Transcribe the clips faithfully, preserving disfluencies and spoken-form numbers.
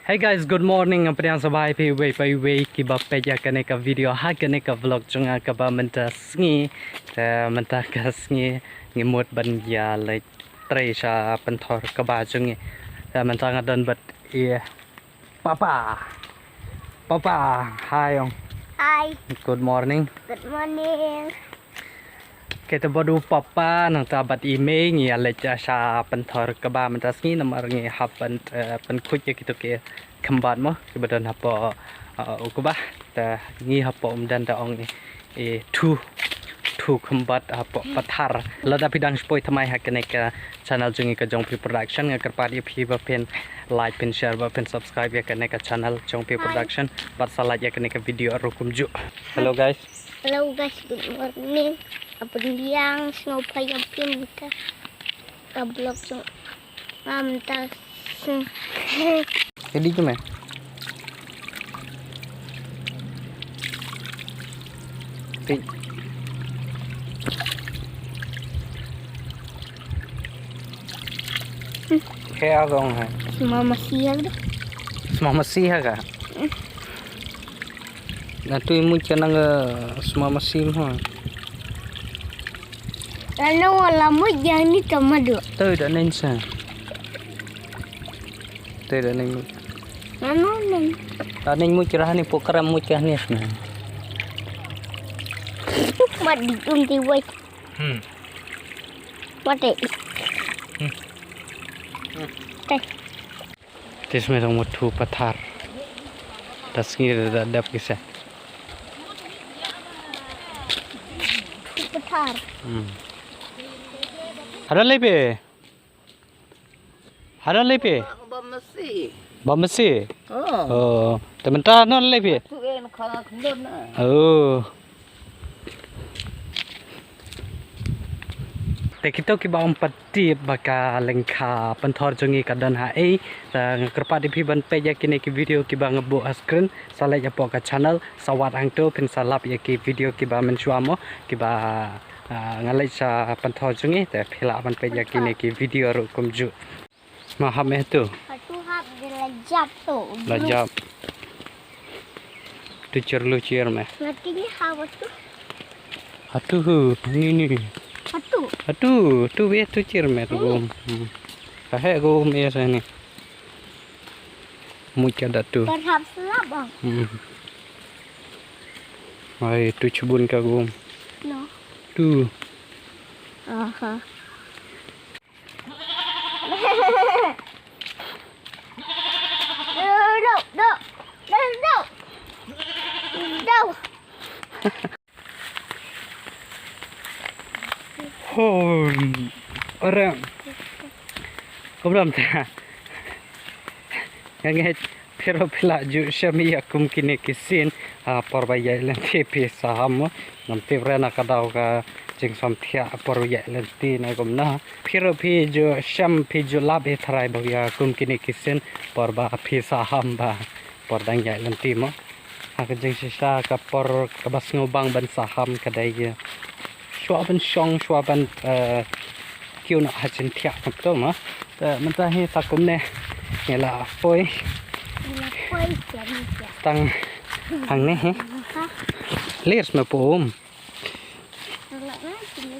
Hey guys, good morning. Ngam pdiang sngewbha ïa phi uwei pa uwei kiba peit ïa kane ka video ha kane ka vlog jong nga kaba mynta sngi. Te mynta ka sngi ngi mut ban ïa leit trei sha pynthor kba jong ngi. Te mynta nga don bad i papa. Papa, hi ong. Hi. Good morning. Good morning. Kata bad u papa nangta bad i mei ngi ïa leit sha pynthor kba mynta sngi namar ngi hap ban, eh, pynkhuid ïa kito ki khymbat mo kiba don hapoh, eh, u kba. Te ngi hapoh umdan da ong i, i thu, thu khymbat hapoh pathar. Lada phi dang shu poi thymmai ha kane ka channel jong ngi ka Jongphi Production, nga kyrpad ïa phi ba phin like, phin share, ba phin subscribe ïa kane ka channel Jongphi Production. Bad sa like ïa kane ka video ruh kumjuh. Hello guys. Hello guys, good morning. Apa yang snow pa yang pin ka, ka vlog song. Am ta. Jadi tu meh. Pin. Khe a gong ha. Sma masi ha ka. Sma masi ha ka. Na tu i muid ka nang, eh, sma masi mo. Lano wala muid yang ni ka madu. Tu da nen sa. Tu da nen muid. Lano nen. Da nen muid kira ni pokra muid ka ni sna. Mat di um di wai. Hmm. Mate. Hmm. Te. Te sngewthuh mo thu pathar. Ta sngi da dap kisa. Thu pathar. Hmm. Hada lepe. Hada lepe. Ba masi. Ba masi. Oh. Oh. Te mynta non lepe. Tu en kha khndon na. Oh. Te kito kiba ym pat tip ba ka lyngkha pynthor jong ngi ka don ha ei, te nga kyrpad ïa phi ban peit ïa kine ki video kiba nga buh ha screen, sa leit hapoh ka channel, sa wad hangto phin sa lap ïa ki video kiba mynshuwa mo, kiba, ah, nga leit sha pynthor jong ngi, te phi lah ban peit ïa kine ki video ruh kumjuh. Ma hap meh tu. Hatu hap de la jap tu. La jap. Tu cher lu cher meh. Nanti ni hawa tu. Hatu hu, ni ni. Hatu. Hatu, tu be tu cher meh tu gum. Hmm. Ka he gum ya sa ni. Muid ka da tu. Perhaps lah bang. Hmm. Ai, tu chibun ka gum. No. Tu. Aha. Dau, dau, dau, dau. Dau. Hon. Ora. Kobram ta. Yang Phi ruh phi la ju shem ïa kum kine ki sien, ah, por ba ïaid lynti phi saham mo. Ngam tip re na ka daw ka jingsngewthiah por ïaid lynti na kumno. Phi ruh phi ju shem phi ju lap ïa tharai ba ïa kum kine ki sien por ba phi saham ba por dang ïaid lynti mo. Ha ka jingshisha ka por kaba sngewbang ban saham ka dei ïa shuwa ban shong, shuwa ban, eh, kiew noh ha jingthiah kumto mo. Te mynta hi ta kumne ngi la poi. Ngi la poi, jan jan. Tang hangne hi. Aha. Lir me pum. Ngi la na sini.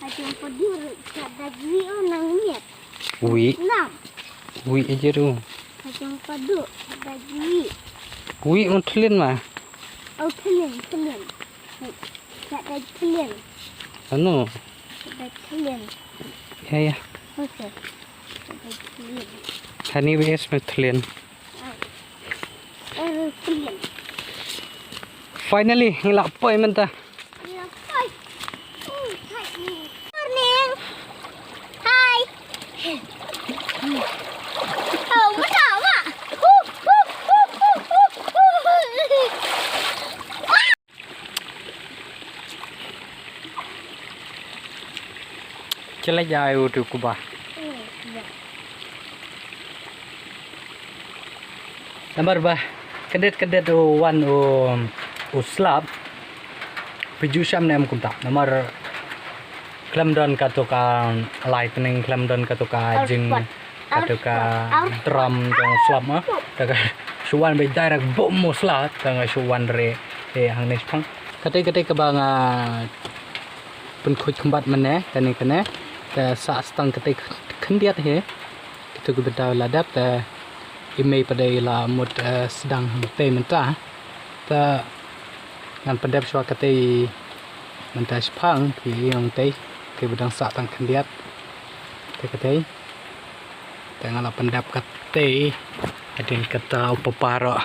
Ha jong padu ru ka da jui o nang miet. Wi. Nam. Wi aja ru. Ha jong padu ka da jui. Wi un thlin ma. Oh, thlin, thlin. Ka da thlin. Ano? Ka da thlin. Ya, ya. Okay. Ka da thlin. Hani wes me thlin. Finally, ngi la poi mynta. Ngi la poi. Morning. Hi. Oh, mynta wa. Chelai jai u tu kuba. Namar ba kadet kadet u wan u, u slap. Phi ju shem ne em kumta. Namar khlem don kato ka lightning, khlem don kato ka jing Kato ka drum jong slap ma. Te ka shu wan beit direct bum mo slap. Te nga shu wan re. Eh, hangne shipang. Kate kate kaba nga pynkhuid khumbat mynne, kane kane. Te sah stang kate khyndiat hi. Kito ki bynta la dep te i mei pat i la mut, eh, sdang hangtei mynta. Te ngan pyndep shuwa kate mynta shipang ki ïong tei ki ba dang sah tang khyndiat. Te kate. Te nga la pyndep kate. Hadien kata u papa ruh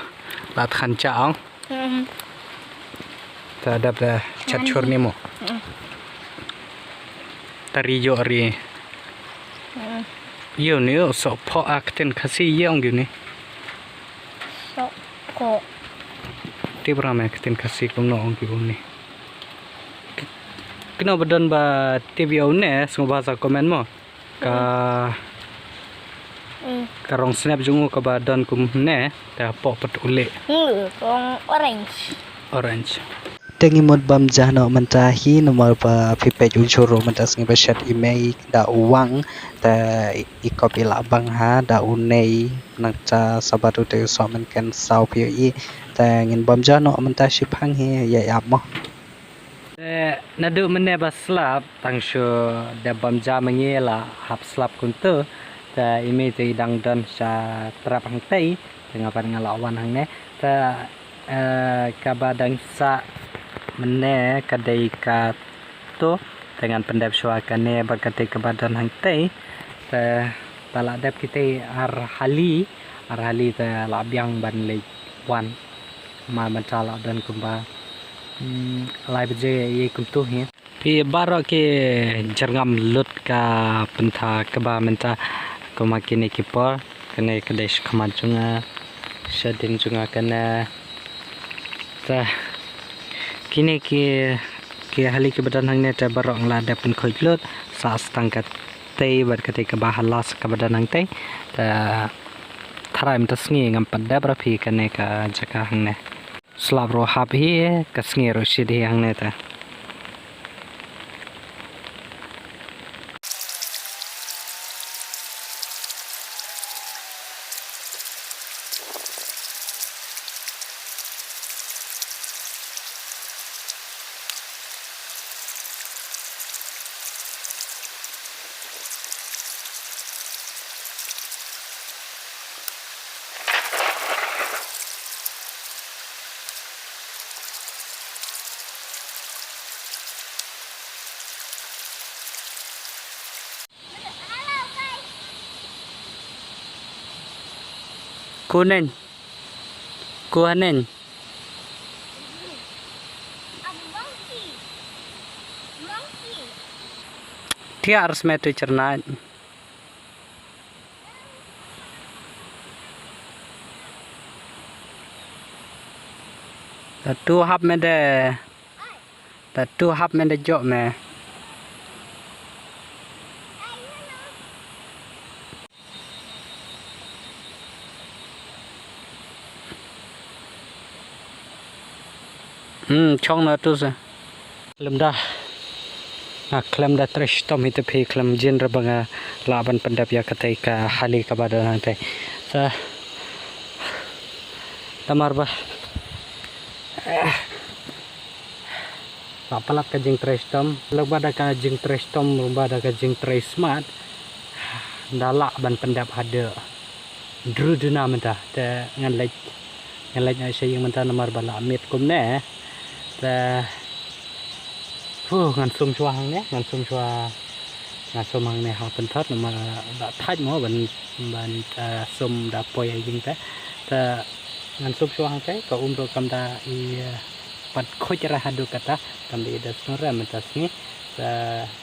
la than cha ong. Hmm. Te dep da chat chur ni mo. Hmm. Tari yo ri. Hmm. Yo ni yo so pho a ktien Khasi yo ong ni. So pho. Ti bra me ktien Khasi kumno ong ni. Kino ba don ba ti bi ong ne, sngewbha sa comment mo. Ka, mm, ka rong snep jong u kaba don kumne, te hapoh pat u leh. Hmm, rong orange. Orange. Te ngi mut bam ja noh mynta hi namar ba phi peit u jhur mynta sngi ba shet i mei da u wang, te i kop i la bang ha da u nei nang cha sabat u te u soh mynken saw phi i, te ngin bam ja noh mynta shipang hi ïa ïap mo. Te naduh mynne ba slap tang shu dep bam ja ma ngi la hap slap kumto. Te i mei te i dang don sha trap hangtei te nga pat nga la wan hangne. Te, eh, kaba dang sah mynne ka dei kato te ngan pyndep shuwa kane bad kata kaba don hangtei. Te ba la dep kitei ar hali, ar hali te la biang ban leit wan. Mar mynta la don kumba, hmm, lai baje ïa kumto hi. Phi baroh ki jyrngam lut ka pynthor kaba mynta kumba kine ki por, kane ka dei shakhmat jong nga, shadien jong nga kane. Te kine ki, ki hali kiba don hangne te baroh nga la dep pynkhuid lut, sah stang katei bad katei kaba hala sa kaba don hangtei. Te tharai mynta sngi ngam pat dep ra phi kane ka jaka hangne. Slap ruh hap hi, ka sngi ruh shit hi hangne te. Kunen. Kunen. Tiar smetu cernat. Tatu hap me de. Tatu hap me de jok me. Hmm, chong na tu se. Khlem da. Nga khlem da trei shitom hi te phi khlem jin re ba nga lah ban pyndep ïa katei ka hali kaba don hangtei. Sa. Namar ba. Lah palat ka jingtrei shitom, lok ba da ka jingtrei shitom, ba da ka jingtrei smat, da lah ban pyndep haduh hynriew duna mynta, te ngan leit, ngan leit noh sha ïing mynta namar ba lah miet kumne, te, huh, ngan sum shuwa hangne, ngan sum shuwa, ngan sum hangne ha pynthor namar ba thait mo ban, ban, eh, sum da poi ha ïing te, te ngan sum shuwa hangte, ka um ruh kam da i, eh, pat khuid ra haduh kata, kam da i da sngew re mynta sngi, te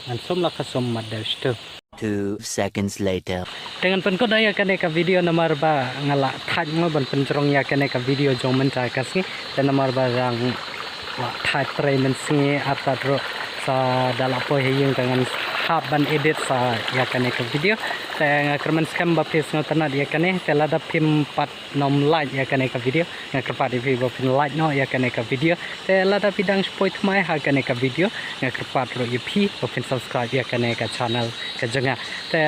ngan sum la ka sum mat da stu. Two seconds later. Te ngan pynkut da ïa kane ka video namar ba nga la thait mo ban pynjrong ïa kane ka video jong mynta ka sngi, te namar ba dang la thait trei mynsngi artat ruh sa da la poi ha ïing te ngan hap ban edit sa ïa kane ka video, te nga kyrmen skhem ba phi sngewtynnat ïa kane, te lada phim pat nym like ïa kane ka video, nga kyrpad ïa phi ba phin like noh ïa kane ka video. Te lada phi dang shu poi thymmai ha kane ka video, nga kyrpad ruh ïa phi ba phin subscribe ïa kane ka channel ka jong nga. Te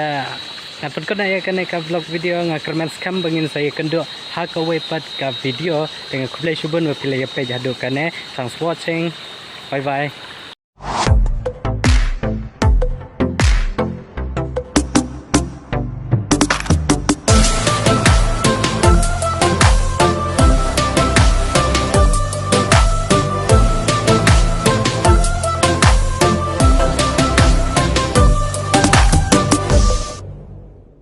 Nga pynkut na ïa kane ka vlog video, nga kyrmen skhem ba ngin sa ïakynduh ha kawei pat ka video. Te nga khublei shibun ba phi la ïa peit haduh kane. Thanks for watching. Bye bye.